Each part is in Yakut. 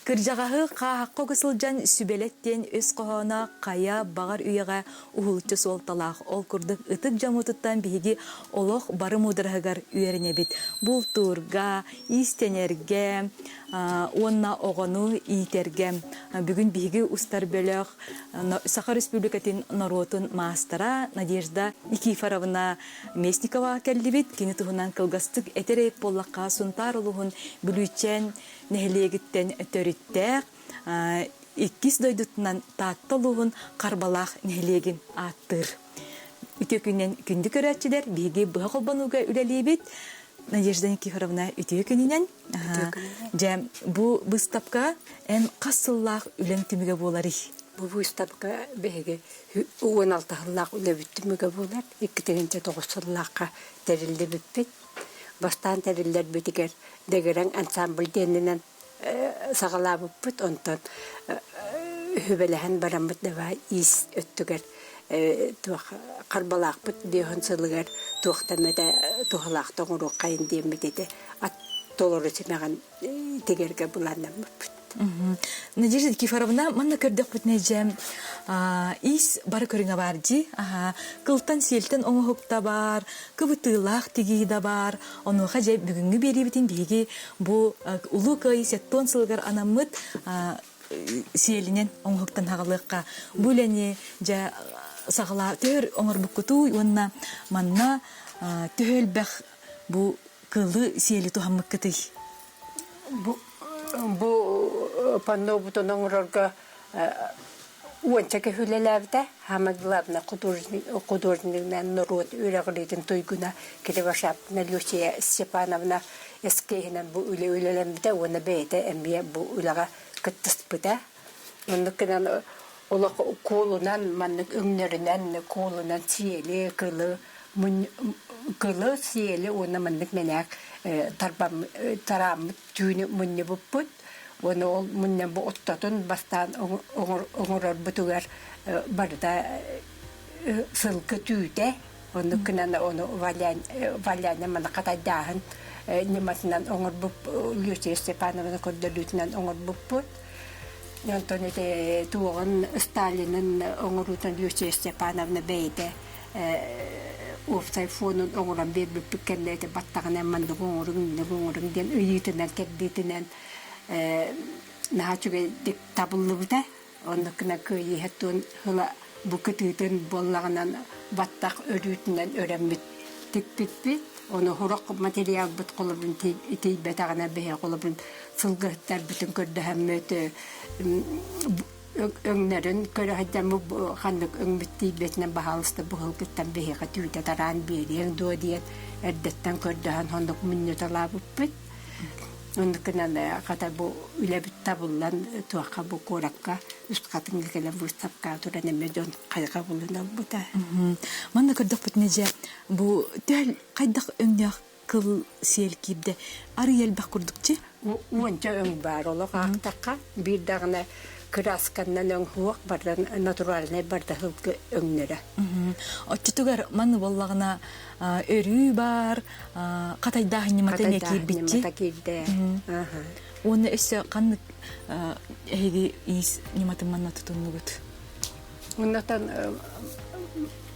Кырдьаҕаһы хааһахха уга сылдьан сүбэлэт диэн өс хоһооно хайа баҕар үйэҕэ уһулуччу суолталаах. Ол курдук ытык дьоммутуттан биһиги олох бары муудараһыгар үөрэнэбит. Бултуурга, иистэнэргэ уонна оҕону иитэргэ. Бүгүн биһиги устар бөлөх Саха Республикатын норуотун маастара Надежда Никифоровна Местникова кэллибит. Кини туһунан кылгастык этэр эбит буоллахха, Сунтаар улууһун Бүлүүчээн нэһилиэгиттэн төрүттээх, иккис дойдутунан Таатта улууһун Харбалаах нэһилиэгин ааттыыр. Үтүө күнүнэн күндү көрөөччүлэр, биһиги быһа холбонууга үлэлиибит. Надежда Никифоровна, үтүө күнүнэн. Дьэ, бу быыстапка эн хас сыллаах үлэҥ түмүгэ буоларый? Бу быыстапка биһиги 16 сыллаах үлэбит түмүгэ буолар. 2009 сыллаахха тэриллибиппит. Бастаан тэриллэрбитигэр Дэгирэҥ ансамбль диэнинэн саҕалаабыппыт. Онтон үһүбэлэһэн бараммыт давай иис өттүгэр туох Харбалаахпыт биэһин сылыгар туохтан эмэтэ туһалаахта оҥоруоххайын диэммит этэ ат толору симэҕин тигэргэ былааннаммыппыт. Надежда Никифоровна, манна көрдөхпүтүнэ дьэ иис бары көрүҥэ баар дии. Кылтан сиэлтэн оҥоһук да баар, кыбытыылаах тигии да баар. Онуоха дьэ бүгүҥҥү биэриибитин биһиги бу Улуу Кыайыы сэттион сылыгар анаммыт сиэлинэн оҥоһуктан хаҕалыахха. Бу үлэни дьэ саҕалаа төһөр оҥорбуккутуй уонна манна төһө элбэх бу кылы сиэли туһаммыккытый? Бу бу паннобутун оҥорорго уонча киһи үлэлээбитэ. Самое главное художник, художнигынан норуот үөрэҕириитин туйгуна Кривошапкина Люция Степановна эскиһинэн бу үлэ үлэлэммитэ уонна бэйэтэ эмиэ бу үлэҕэ кыттыспыта. Оннук гынан олох куолунан маннык өҥнөрүнэн куолунан сиэли, кылы кылы, сиэли уонна маннык мэнээк тарааммыт түүнү мунньубуппут. Уонна ол мунньан бу оттотун бастаан оҥорорбутугар барыта сылгы түүтэ оннук гынан ону валяне маны хатайдааһын ньыматынан оҥорбуп Люция Степановна көрдөрүүтүнэн оҥорбуппут. Онтон ити туоҕун Сталинын оҥоруутун Люция Степановна бэйэтэ уопсай фонун оҥорон биэрбиппит кэннэ ити баттаҕынан маннык оҥоруҥ, инник оҥоруҥ диэн ыйыытынан, кэрдиитинэн наһаа үчүгэйдик табыллыбыта. Оннук гына кыайыыһа ыла бу кытыытын буоллаҕынан баттах өрүүтүнэн өрөммүт тикпиппит. Ону сорох материалбыт холобурун тиийбэтэҕинэ биһиги холобурун сылгыһыттарбытын көрдөһөммүт өҥнөрүн көрө сылдьаммыт ханнык өҥмүт тиийбэтинэн баһаалыста быһылгыттан биһиэхэ түүтэ тараан биэриэҥ дуо диэн эрдэттэн көрдөһөн оннук мунньуталаабыппыт. Оннук гынан хата бу үлэбит табыллан туохха бу куоракка үс хатыҥҥа кэлэн быыстапкаҕа туран эмиэ дьон хайҕабылын ылбыта. Манна көрдөхпүтүнэ дьэ бу төһө хайдах өҥнөөх кыл сиэл киирдэ арый элбэх курдук чи Уонча өҥ баар олох аахтахха биир даҕаны кыраасканнан өҥ суох бардан натуральнай барда сылгы өҥнөрө. Оччотугар манны буоллаҕына өрүү баар хатайдааһын ньымата эмиэ киирбитчи. Ньымата киирдэ. Уонна өссө ханнык эһиги иис ньыматын манна тутуннугут? Оннотон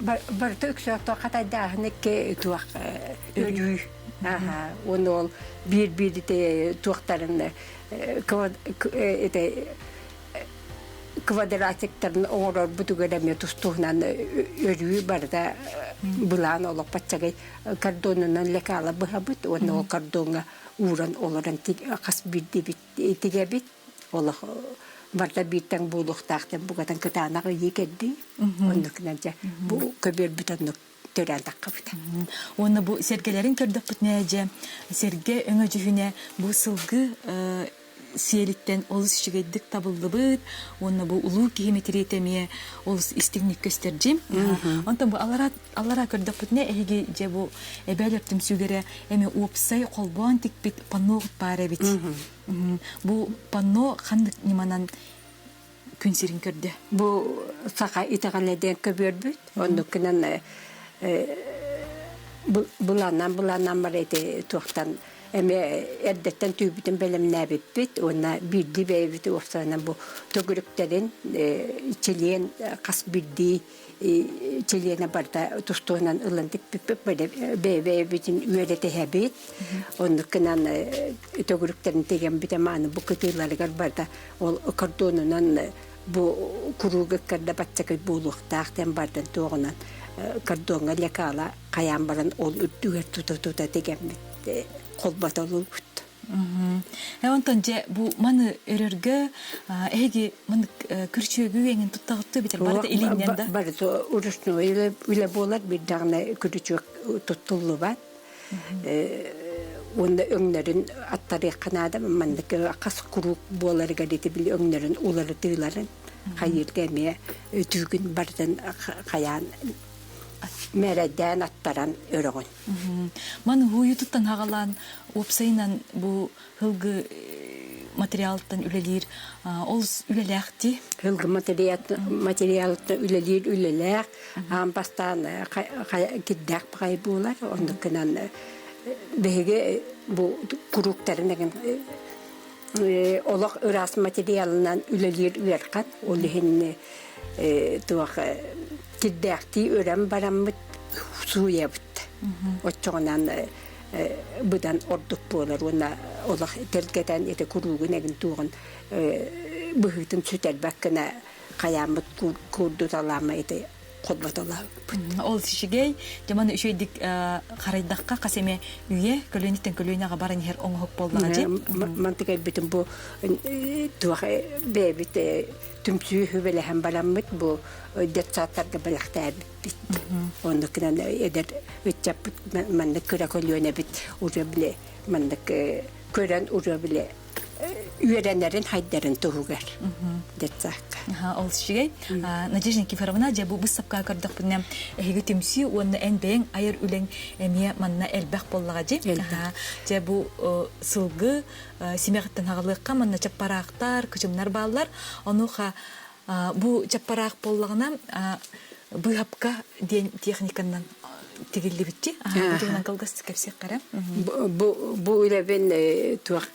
барыта үксөөхтө хатайдааһын икки туох өрүү. Уонна ол биир-биир ити туохтарын ити квадратиктарын оҥорорбутугар эмиэ тус-туһунан өрүү барыта былаан олох баччагай кордонунан лекала быһабыт уонна ол кордоҥҥа ууран олорон хас биирдибит тигэбит олох барыта биир тэҥ буолуохтаах диэн букатын кытаанах ыйыы кэрдии оннукунан дьэ бу көбүөрбүт оннук төрөөн таххабыт. Уонна бу сэргэлэрин көрдөхпүтүнэ дьэ сэргэ өҥө дьүһүнэ бу сылгы сиэлиттэн олус үчүгэйдик табыллыбыт уонна бу улуу киһи мэтириэтэ эмиэ олус истиҥник көстөр дьим. Онтон бу аллара аллара көрдөхпүтүнэ эһиги дьэ бу эбээлэр түмсүүлэрэ эмиэ уопсай холбоон тикпит панноҕут баар эбит. Бу панно ханнык ньыманан күн сирин көрдө? Бу саха итэҕэлэ диэн көбүөрбүт. Оннук гынан былааннаан былааннаан бар ити туохтан Эмиэ эрдэттэн түүбүтүн бэлэмнээбиппит уонна биирдии бэйэбит уопсайынан бу төгүрүктэрин чилиэн хас биирдии чилиэнэ барыта тустуунан ылан тикпиппит бэйэ-бэйэбитин үөрэтэһэбит. Оннук гынан төгүрүктэрин тигэммит аны бу кытыыларыгар барыта ол кордонунан бу куруук ыккарда баччакый буолуохтаах диэн бардын туоҕунан кордоҥҥа лекала хайаан баран ол үрдүгэр тута-тута тигэммит холботолуубут. Онтон дьэ бу маны өрөргө эһиги маны күрчүөгү эҥин туттаҕыттыы битэр барыта илииннэн да? Барыта ручной үлэ буолар биирдэҕинэ күрүчүөк туттуллубат. Уонна өҥнөрүн аттарыахха наада маннык хас куруук буоларыгар ити били өҥнөрүн уларытыыларын хайыырга эмиэ өтүүгүн барытын хайаан мэрэдээн аттаран өрөҕүн. Маны уһуйутуттан хаҕалаан уопсайынан бу һылгы материалтан үлэлиир олус үлэлээхти. Һылгы материалыттан үлэлиир үлэлээх, аан бастаан кирдээх баҕайы буолар. Оннук гынан биһиги бу курууктарын эгин олох ыраас материалынан үлэлиир үөрхан. Ол иһин туох кирдээхтии өрөн бараммыт сууйабыт. Оччоҕунан быдан ордук буолар уонна олох тэлгэтэн ити куруугун эгин туоҕун быһыытын сүтэрбэт гына хайааммыт куурдуталаама ити холботолообуппут. Ол үчүгэй, дьэ маны үчүгэйдик харайдахха хас эмэ үйэ көлүөнэттэн көлүөнэҕэ баран иһэр оҥоһук буоллаҕа дии. Мантык элбитин бу туох бэйэбит түмсүү сүбэлэһэн бараммыт бу детсадтарга бэлэхтээбиппит. Оннук гынан эдэр ыччаппыт маннык кыра көлүөнэбит уже били маннык көрөн уже били үөрэнэрин хайдарын туһугар детсадка. Ол үчүгэй. Надежда Никифоровна, дьэ бу быыстапкаҕа көрдөхпүнэ эһиги түмсүү уонна эн бэйэҥ айар үлэҥ эмиэ манна элбэх буоллаҕа дии. Дьэ бу сылгы симэҕиттэн аҕалыахха манна чаппараахтар, кычымнар бааллар. Онуоха бу чаппараах буоллаҕына быыһапка диэн техниканан тигиллибитти. Бу туһунан кылгас кэпсиэххэ эрэ. Бу бу үлэбин туох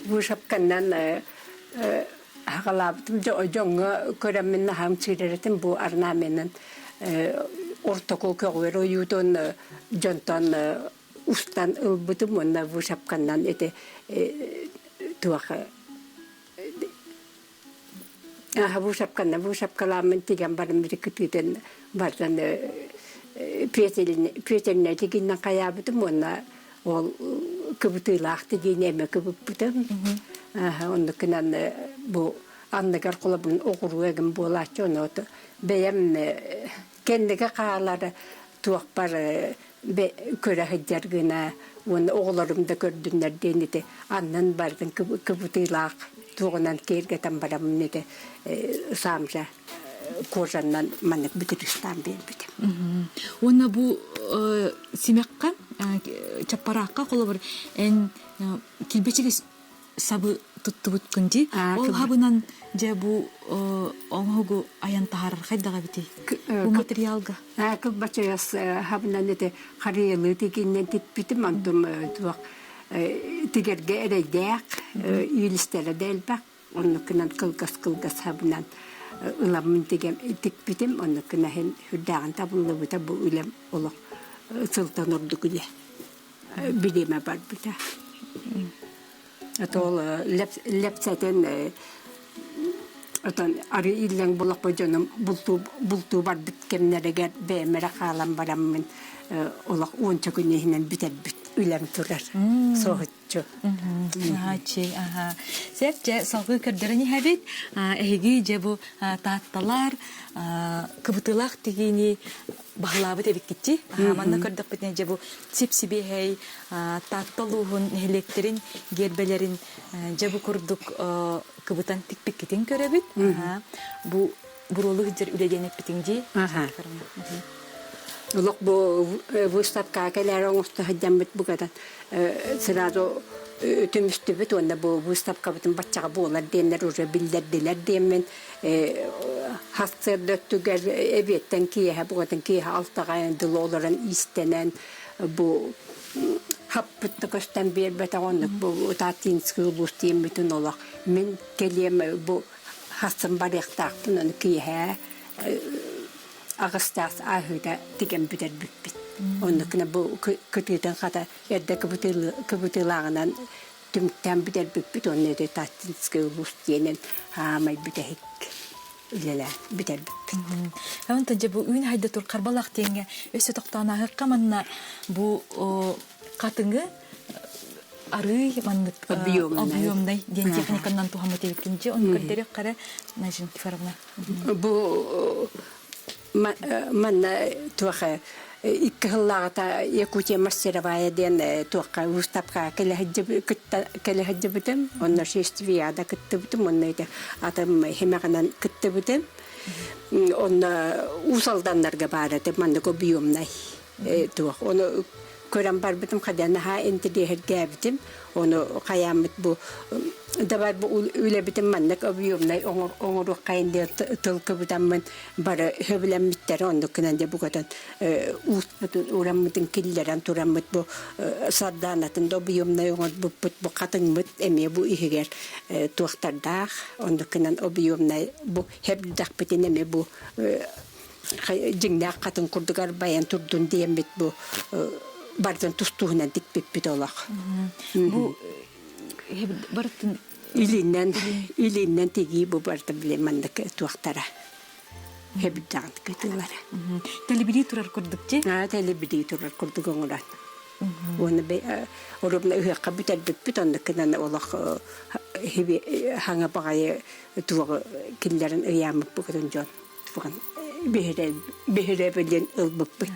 вышапканнан аҕалаабытым дьоҥҥо көрөммүн наһаам сыырар бу орнаменын ортоку көҕүөр ойуутун дьонтон устан ылбытым уонна вышапканнан ити туох вышапканнан вышапкалааммын тигэн баран били кытыытын барытын петельнэй тигиннэн хайаабытым уонна ол кыбытыылаах тигиини эмэ кыбыппытым оннук гынан бу анныгар холобун оҕуруо эгин буолааччы ону бэйэм кэнники хаалар туохпар көрө сылдьар гына уонна оҕолорум да көрдүннэр диэн ити аннын барытын кыбытыылаах туоҕунан киэргэтэн бараммын ити саамжа кожаннан маннык бүтүрүстаан биэрбитим. Уонна бу симэххэ чаппараахха холобур эн килбэчиги сабы туттубуткун дии. Ол хабынан дьэ бу оҥоһугу айан таһаарар хайдаҕа эбитий? Бу материалга. Кылбачыгас хабынан ити харыйалыы тигиннэн тикпитим онтум туох тигэргэ эрэйдээх иилистэрэ да элбэх оннук гынан кылгас-кылгас хабынан ыламмын тикпитим оннук гына иһин сүрдээҕин табыллыбыта бу үлэм олох сылтан ордук үлэ билиэмэ барбыта. Это ол лэпсэтин отон арыы иллэҥ булахпа дьонум бултуу бултуу барбыт кэмнэригэр бэйэм эрэ хаалан бараммын олох уонча күн иһинэн бүтэрбит үлэм турар соһуччу. Аһааччы, аһа. Сөп, дьэ, салгыы көрдөрөн иһэбит. Эһиги дьэ бу таатталар кыбытыылаах тигиини баһылаабыт эбиккитчи. Манна көрдөхпүтүнэ дьэ бу сип-сибиэһэй Таатта улууһун нэһилиэктэрин гиэрбэлэрин дьэ бу курдук кыбытан тикпиккитин көрөбүт. Бу буруолу сылдьар үлэ диэн эппитиҥ дии. Олох бу выставкаҕа кэлээри оҥосто сылдьаммыт букатын сразу түмүстүбүт уонна бу выставкабытын баччаҕа буолар диэннэр уже биллэрдилэр диэммин сарсыарда өттүгэр эбиэттэн киэһэ букатын киэһэ алтаҕа дылы олорон иистэнэн бу Хаппыт да көстөн биэрбэтэх оннук бу Татинский улуус диэммитин олох мин кэлиэм бу хассын барыахтаахпын ону киэһээ аҕыстаах ааһыыта тигэн бүтэрбиппит. Оннукна бу кытыытын хата эрдэ кыбытыылааҕынан түмүктээн бүтэрбиппит уонна ити Таттинскай улуус диэнин хаамай бүтэһик үлэлээн бүтэрбиппит. Онтон дьэ бу үүн хайда тур Харбалаах диэҥҥэ өссө тохтоон ааһыахха манна бу хатыҥы арыый маннык объемнай диэн техниканан туһаммыт эбиккин дьэ ону көрдөрүөх хара Надежда Никифоровна. Бу манна туох икки сыллааҕыта Якутия мастеровая диэн туохха выставкаҕа кэлэ сылдьыбытым. Онно шествияда кыттыбытым, онно ити атым химэҕинэн кыттыбытым. Онно Уус Алданнарга баар этэ маннык объемнай туох. Ону көрөн барбытым хадьа наһаа интэриэһиргээбитим. Ону хайааммыт бу давай бу үлэбитин маннык объемнай оҥоруоххайын диэн тыл кыбытаммын бары сөбүлэммиттэрэ оннук гынан дьэ букатын ууспутун ураммытын киллэрэн тураммыт бу сардаанатын да объемнай оҥорбуппут бу хатыҥмыт эмиэ бу иһигэр туохтардаах оннук гынан объемнай бу хэбдэхпитин эмиэ бу дьиҥнээх хатын курдук арбайан турдун диэммит бу бардын тус-туһунан тикпиппит олох. Бу барытын илиннэн илиннэн тигии бу барыта били маннык туохтара хэбирдэҕин кытыылара. Тэлибирии турар курдук дии. Аа тэлибирии турар курдук оҥорон. Уонна оробна ыһыахха бүтэрбиппит оннук гынан олох хаҥа баҕайы туоҕу киллэрин ыйааммыппытын дьон биһирэбилин ылбыппыт.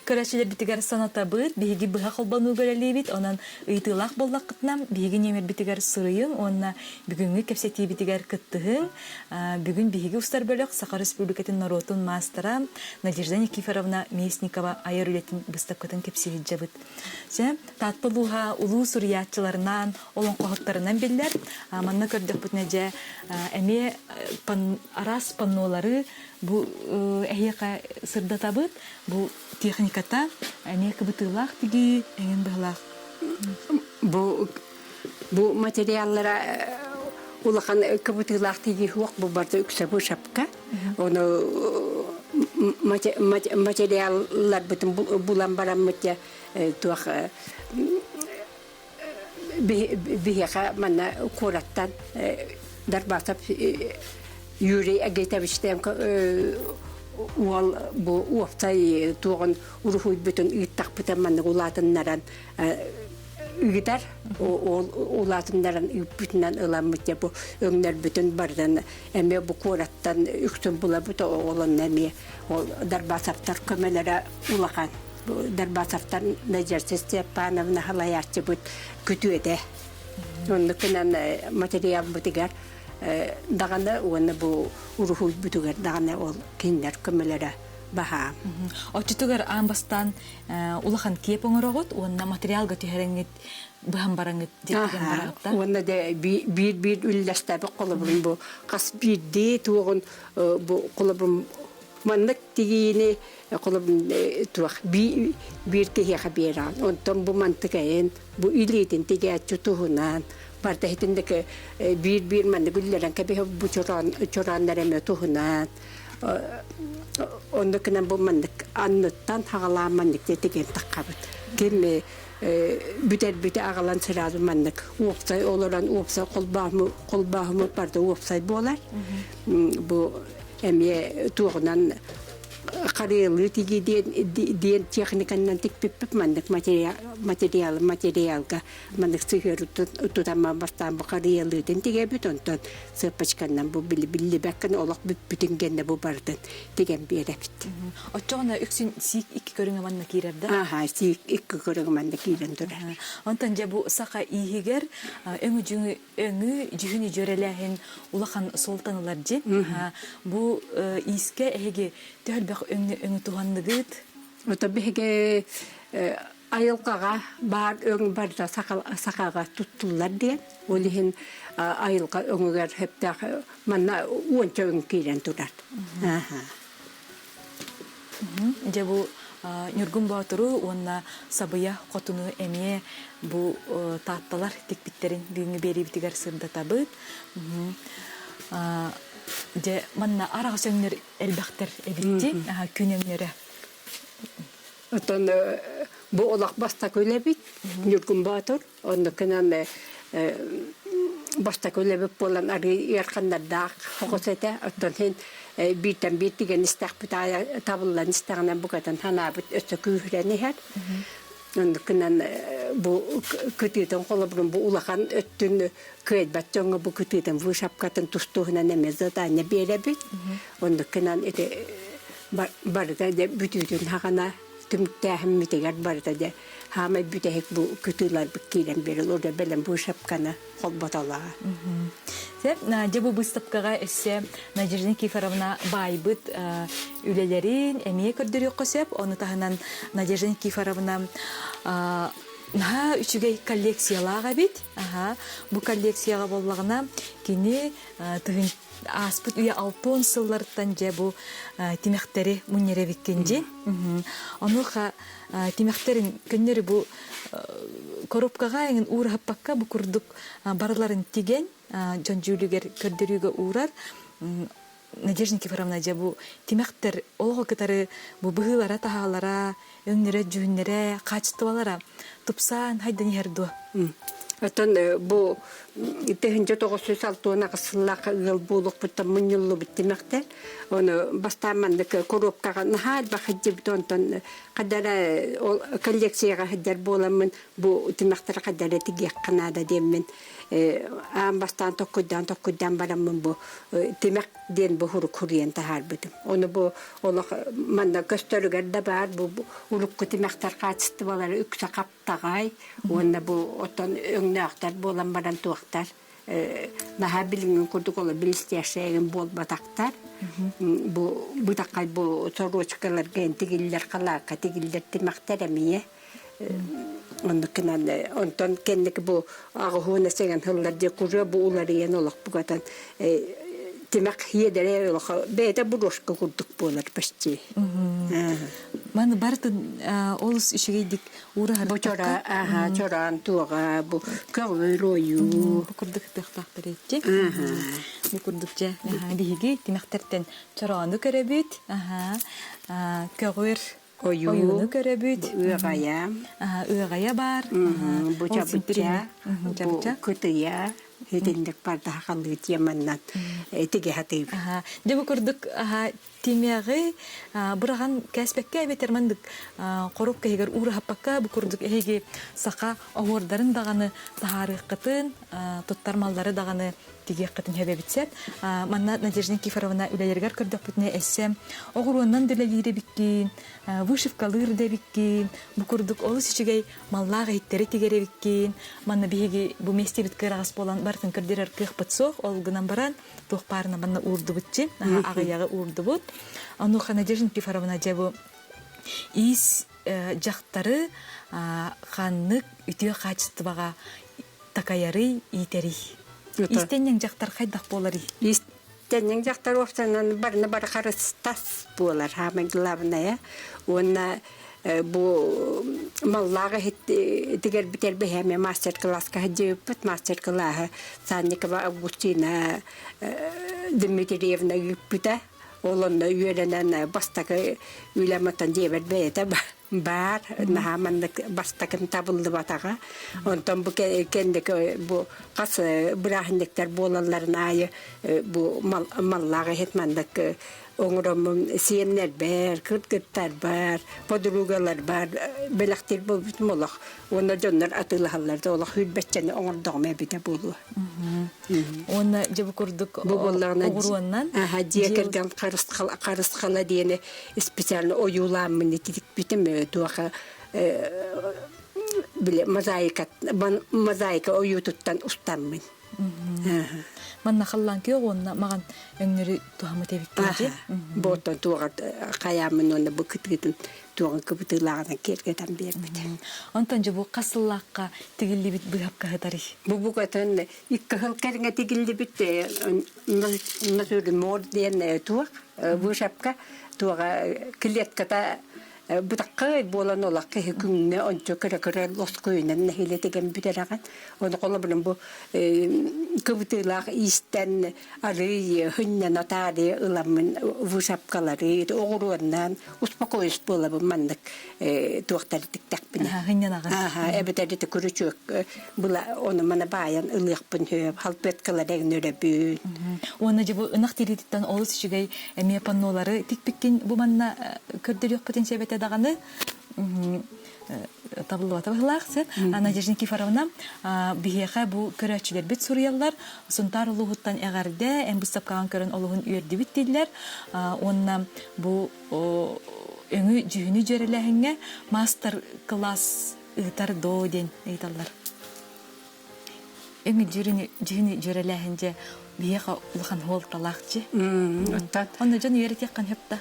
Көрөөччүлэрбитигэр санатабыт, биһиги быһа холбонууга үлэлиибит, онон ыйытыылаах буоллаххытына, биһиги нүөмэрбитигэр суруйуҥ уонна бүгүҥҥү кэпсэтиибитигэр кыттыһыҥ. Бүгүн биһиги устар бөлөх Саха Республикатын норуотун маастара Надежда Никифоровна Местникова айар үлэтин быыстапкатын кэпсии сылдьабыт. Чэ, Таатта улууһа улуу суруйааччыларынан, олоҥхоһуттарынан биллэр. Манна көрдөхпүтүнэ дьэ эмиэ араас паннолары бу эһиэхэ сырдатабыт. Бу техниката эмиэ кыбытыылаах тигии эҥин быһылаах. Бу бу материаллара улахан кыбытыылаах тигии суох бу барыта үксэ бу шапка. Ону материалларбытын булан бараммыт дьэ туох биһиэхэ манна куораттан Дарбасов Юрий Агейтовичтаан уол бу уопсай туоҕун уруһуйбутун ыыттахпыта маннык улаатыннаран ыытар ол улаатыннаран ыыппытынан ыламмыт дьэ бу өҥнөрбүтүн барытын эмиэ бу куораттан үксүн булабыт ол онно эмиэ ол Дарбасовтар көмөлөрө улахан Дарбасовтар Надежда Степановна салайааччыбыт күтүөтэ. Оннук гынан материалбытыгар даҕаны уонна бу уруһуйбутугар даҕаны ол кинилэр көмөлөрө баһаам. Оччотугар аан бастаан улахан киэп оҥороҕут уонна материалга түһэрэҥҥит быһан бараҥҥыт диэн бараҕыттан. Уонна да биир-биир үллэстэбит холобурун бу хас биирдии туоҕун бу холобурун маннык тигиини холобур туох биир киһиэхэ биэрэҕин онтон бу мантыкайын бу илиитин тигээччи туһунан барда итинник биир биир маннык үллэрэн кэбиһэ бу чорооннор эмэ туһунан оннук гынан бу маннык анныттан хаҕалаан маннык тигэн таххабыт ким бүтэрбити аҕалан сразу маннык уопсай олорон уопсай холбооһуму барда уопсай буолар бу эмиэ туоҕунан харыалыы тигии диэн диэн техниканнан тикпиппит маннык материал материалга маннык сыһыару тутан бастаан бу харыалыытын тигэбит онтон сыаппачканнан бу биллибэккин олох бүппүтүн гэннэ бу барытын тигэн биэрэбит. Оччоҕуна үксүн сиик икки көрүҥэ манна киирэр да? Аха, сиик икки көрүҥэ манна киирэн турар. Онтон дьэ бу саха ииһигэр өҥү өҥү дьүһүнү дьүөрэлээһин улахан суолтан ылар дьи. Бу иискэ эһиги төһөлбөх өҥү өҥү туһанныгыт? Ото биһиги айылҕаҕа баар өҥ барыта сахаҕа туттуллар диэн. Ол иһин айылҕа өҥүгэр сөптөөх манна уонча өҥ киирэн турар. Дьэ бу Ньургун Боотуру уонна Сабыйа Хотуну эмиэ бу таатталар тикпиттэрин бүгүҥҥү биэриибитигэр сырдатабыт. Дьэ, манна араҕас өҥнөр элбэхтэр эбитти, күн өҥнөрө. Оттон бу олох бастакы үлэбит Ньургун Боотур. Оннукунан бастакы үлэбит буолан арыы ыарханнардаах оҕус этэ. Оттон иһин бииртэн биир тигэн истэхпит аайы табыллан истэҕинэ букатын санаабыт өссө күүһүрэн иһэр. Оннукунан бу кытыытын холобурун бу улахан өттүн кыайбат дьоҥҥо бу кытыытын вышапкатын тустууһунан эмиэ задание биэрэбит. Оннукунан ити барыта дьэ бүтүүтүн хаҕана түмүктээһиммитигэр барыта дьэ хаамай бүтэһик бу кытыыларбыт киирэн биэрэл уже бэлэм вышапканы холботолоро. Сөп, дьэ бу быыстапкаҕа өссө Надежда Никифоровна баайбыт үлэлэрин эмиэ көрдөрүөххэ сөп. Ону таһынан Надежда Никифоровна наһаа үчүгэй коллекциялаах эбит. Аха. Бу коллекцияҕа буоллаҕына кини тыһын ааспыт үйэ алтон сылларыттан дьэ бу тимэхтэри мунньар эбиккин дии. Онуоха тимэхтэрин көннөрү бу коробкаҕа эҥин уураһаппакка бу курдук барыларын тигэн дьон дьүүлүгэр көрдөрүүгэ уурар. Надежда Никифоровна дьэ бу тимэхтэр олоҕу кытары бу быһыылара-таһаалара, өҥнөрө-дьүһүннэрэ, хаачыстыбалара тупсаан хайдан иһэр дуо? Оттон бу 1968 сыллаахха ыал буолуохпуттан мунньуллубут тимэхтэр. Ону бастаан маннык коробкаҕа наһаа элбэх сылдьыбыт, онтон хадара ол коллекцияҕа сылдьар буоламмын бу тимэхтэри хадара тигиэххэ наада диэммин аан бастаан токкуйдаан токкуйдаан бараммын бу тимэх диэн бу хурук хуруйан таһаарбытым. Ону бу олох манна көстөрүгэр да баар бу урукку тимэхтэр хаачыстыбалара үксэ хаптаҕай уонна бу оттон өҥнөөхтөр буолан баран туохтар наһаа билиҥҥин курдук олор блестящайгын буолбатахтар. Бу бытаххай бу сорочкаларга тигиллэр халаакка тигиллэр тимэхтэр эмиэ Оннук гынан онтон кэнники бу аҕыһуона сэгэн сыллар дьэ куру бу уларыйан олох бугатан тимэх иэдэрэ олох бэйэтэ брошка курдук буолар почти. Маны барытын олус үчүгэйдик уураһар. Бу чора аха чораан туоҕа бу көҕүл ойуу. Бу курдук ытыахтаахтар иччи. Бу курдук дьэ биһиги тимэхтэртэн чороону көрөбүт. Көҕүр Ойууну көрөбүт. Ыаҕайа. Ыаҕайа баар. Бу чабыча, бу кытыйа, итинник бардаха халыы теманнан тигэ хатыыбыт. Дьэ бу курдук тимэҕи быраҕан кээспэккэ эбэтэр маннык коробка иһигэр уураһаппакка бу курдук эһиги саха оһуордарын даҕаны таһаарыаххытын, туттар маллары даҕаны тигиэххитин сөбөбүт сөп. Манна Надежда Никифоровна үлэлэригэр көрдөхпүтүнэ эссе оҕуруоннан да үлэлиир эбиккин, вышивкалыыр да эбиккин, бу курдук олус үчүгэй маллаах иһиттэри тигэр эбиккин. Манна биһиги бу миэстибит кыараҕас буолан барытын көрдөрөр кыахпыт суох, ол гынан баран туох баарына манна уурдубутчи, аҕыйаҕы уурдубут. Онуоха Надежда Никифоровна дьэ бу иис дьахтары ханнык үтүө хаачыстыбаҕа такайарый, иитэрий? Иистэнньэҥ дьахтар хайдах буоларый? Иистэнньэҥ дьахтар уопсайынан барыны бары харыстас буолар, самое главное. Уонна бу маллаах иһит тигэрбит элбэһэ мастер-класска сылдьыбыппыт. Мастер-классы Санникова Августина Дмитриевна ыыппыта. Ол онно үөрэнэн бастакы үлэм оттон дьиэбэр бэйэтэ баар наһаа маннык бастакын табыллыбатаҕа. Онтон бу кэнники бу хас бырааһынньыктар буолалларын аайы бу маллаах иһит маннык оҥороммун сиэннэрбэр, кыргыттарбар, подругаларбар бэлэхтиир буолбутум олох. Уонна дьоннор атыылаһаллар да олох үүрбэччэни оҥордоҕум эбитэ буолуо. Уонна дьэ бу курдук бу буоллаҕына оҕуруоннан дьиэ кэргэн харысхала диэни специально ойуулааммын итирикпитим туоха били мозаика мозаика ойуутуттан устаммын. Манна халлаан күөх уонна маҕан өҥнөрү туһаммыт эбиккин Буоттан туоҕар хайааммын уонна бу кытыытын туоҕун кыбытыылааҕынан киэргэтэн биэрбит. Онтон дьэ бу хас сыллаахха тигиллибит быыһапка сытарый? Бу букатын икки сыл кэриҥэ тигиллибит мор диэн туох вышапка туоҕа клетката. Бытаккай буолан олох киһи күҥҥэ ончу кыра-кыра лоскуйунан нэһиилэ тигэн бүтэрэҕин. Ону холобурун бу кыбытыылаах иистэн арыый хынньана таарыйа ыламмын вышапкалары оҕуруоннаан успокоюсь буолабын маннык туохтары тиктэхпинэ. Хынньанаҕын. Эбэтэр ити күрүчүөк была ону маны баайан ылыахпын сөп, халпыаткалары эҥин өрөбүн. Уонна дьэ бу ынах тириититтэн олус үчүгэй эмиэ паннолары тикпиккин бу манна көрдөрүөхпүтүн сөп этэ даҕаны табыллыбата быһылаах сен. Надежда Никифоровна, биһиэхэ бу көрөөччүлэрбит суруйаллар. Сунтаар улууһуттан эҕэрдэ, эн быыстапкаҕын көрөн олуһун үөрдүбүт дииллэр. Уонна бу өҥү дьүһүнү дьүөрэлээһиҥҥэ маастар-кылаас ыытар доо диэн ыйыталлар. Өҥү дьүһүнү дьүөрэлээһин дьэ биһиэхэ улахан суолталаах дьи. Оттон Онно дьон үөрэтиэххин сөп да?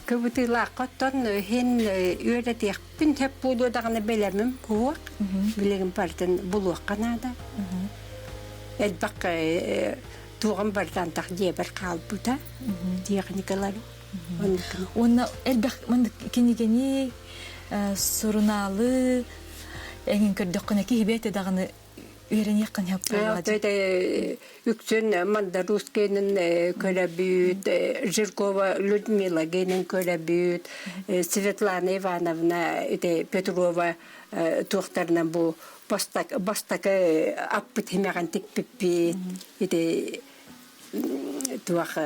Кыбытыылаахха оттон иһин үөрэтиэхпин сөп буолуо даҕаны бэлэмим суох. Билигин барытын булуохха наада. Элбэх туоҕум барыта антах дьиэбэр хаалбыта техникалар. Уонна элбэх маннык кинигэни, сурунаалы эҥин көрдөххүнэ киһи бэйэтэ даҕаны үөрэниэххин сөп буоллаҕа дии. Үксүн Мандарус генин көрөбүт, Жиркова Людмила генин көрөбүт, Светлана Ивановна ити Петрова туохтарынан бу бастакы аппыт химэҕин тикпиппит ити туох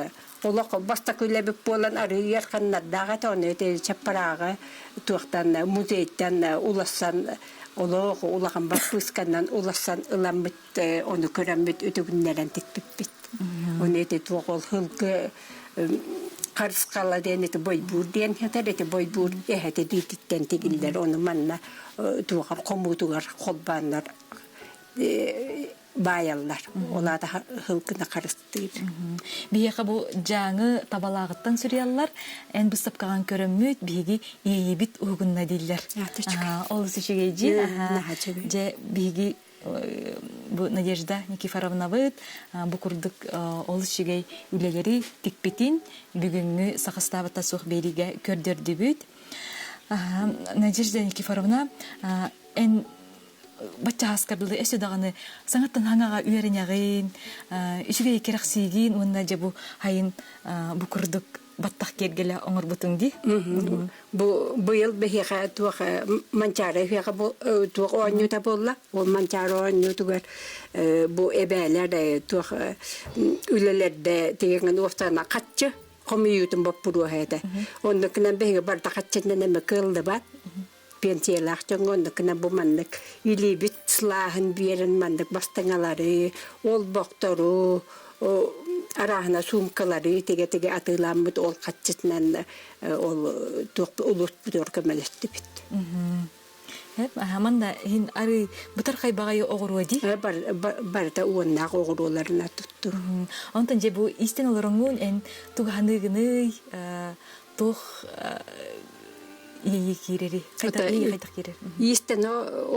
олох бастакы үлэбит буолан арыйар ханнардаах этэ ону ити чаппарааҕы туохтан музейтан улассан олох улахан баппыысканан улассан ыламмыт ону көрөммүт үтүгүннэрэн тикпиппит ону ити туох ол һылгы харысхала диэн ити бойбуур диэн хэтэр ити бойбуур эһэтэ диититтэн тигиллэр ону манна туохар хомуутугар холбооннор баайаллар. Ол аата һылгыны харыстыыр. Биһиэхэ бу дьааҥы табалааҕыттан суруйаллар. Эн быыстапкаҕын көрөммүт, биһиги иэйиибит уһугунна дииллэр. Олус үчүгэй дии. Дьэ, биһиги бу Надежда Никифоровнабыт бу курдук олус үчүгэй үлэлэри тикпитин бүгүҥҥү сахастаабыта суох биэриигэ көрдөрдүбүт. Надежда Никифоровна, эн баччааскар дылы өссө даҕаны саҥаттан хаҥаҕа үөрэнэҕин, үчүгэй кэрэхсиигин уонна дьэ бу хайын бу курдук баттах киэргэлэ оҥорбутуҥ дии. Бу быйыл биһиэхэ туох Манчаары үһүэхэ бу туох оонньуута буолла. Ол Манчаары оонньуутугар бу эбээлэр туох үлэлэрдэ тигиҥин уофтана хаччы хомуйуутун боппуруоһа этэ. Оннукунан биһиги барда хаччынан эмэ кыаллыбат. Пенсиялаах дьоҥҥо оннукунан бу маннык илиибит сылааһын биэрэн маннык бастыҥалары, олбохтору, арааһына суумкалары тигэ-тигэ атыылааммыт ол хаччытынан ол туох улууспутугар көмөлөстүбүт. Манна иһин арыы бытархай баҕайы оҕуруо дии. Барыта уоннаах оҕуруоларына тутту. Онтон дьэ бу истэн олороҥҥун эн тугаһаныыгыный туох иэйии киирэри хайдах киирэр Иистэн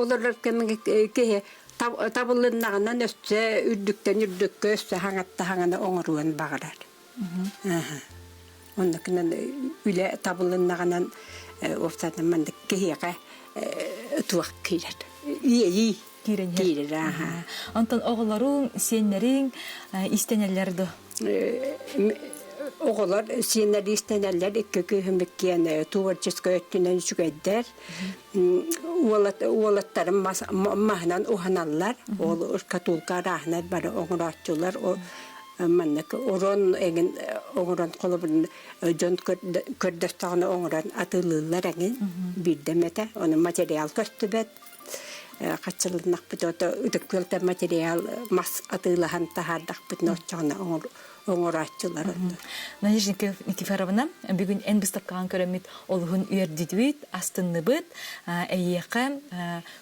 олорор кэмҥэ киһи табылыннаҕынан өссө үрдүктэн үрдүккэ өссө хаҥатта хаҥана оҥоруон баҕарар. Оннукунан үлэ табылыннаҕынан уопсайынан маннык киһиэхэ туох киирэр иэйии киирэн киирэр ааха. Онтон оҕолоруҥ, сиэннэриҥ иистэнэллэр дуо? Оҕолор сиэннэр иистэнэллэр икки кыыһым иккиэн творческай өттүнэн үчүгэйдэр. Уолаттарым маһынан уһаналлар. Ол шкатулка арааһынай бары оҥорооччулар. Маннык урон эҥин оҥорон холобурун дьон көрдөстөҕүнэ оҥорон атыылыыллар эҥин биирдэ эмэтэ. Ону материал көстүбэт. Хаччылыннахпыт ото ытык күөлтэн материал мас атыылаһан таһаардахпытына оччоҕуна оҥорооччулар Надежда Никифоровна, бүгүн эн быыстапкаҕын көрөммүт олуһун үөрдүбүт, астынныбыт. Эйиэхэ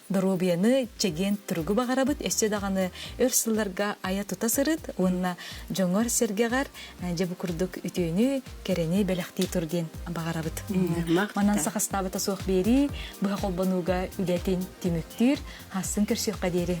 доруобуйаны, чэгиэн туругу баҕарабыт. Өссө даҕаны өр сылларга айа-тута сырыт уонна дьоҥор-сэргэҕэр дьэ бу курдук үтүөнү, кэрэни бэлэхтии тур диэн баҕарабыт. Манан сахастаабыта суох биэрии быһа холбонууга үлэтин түмүктүүр. Хассын көрсүөххэ диэри.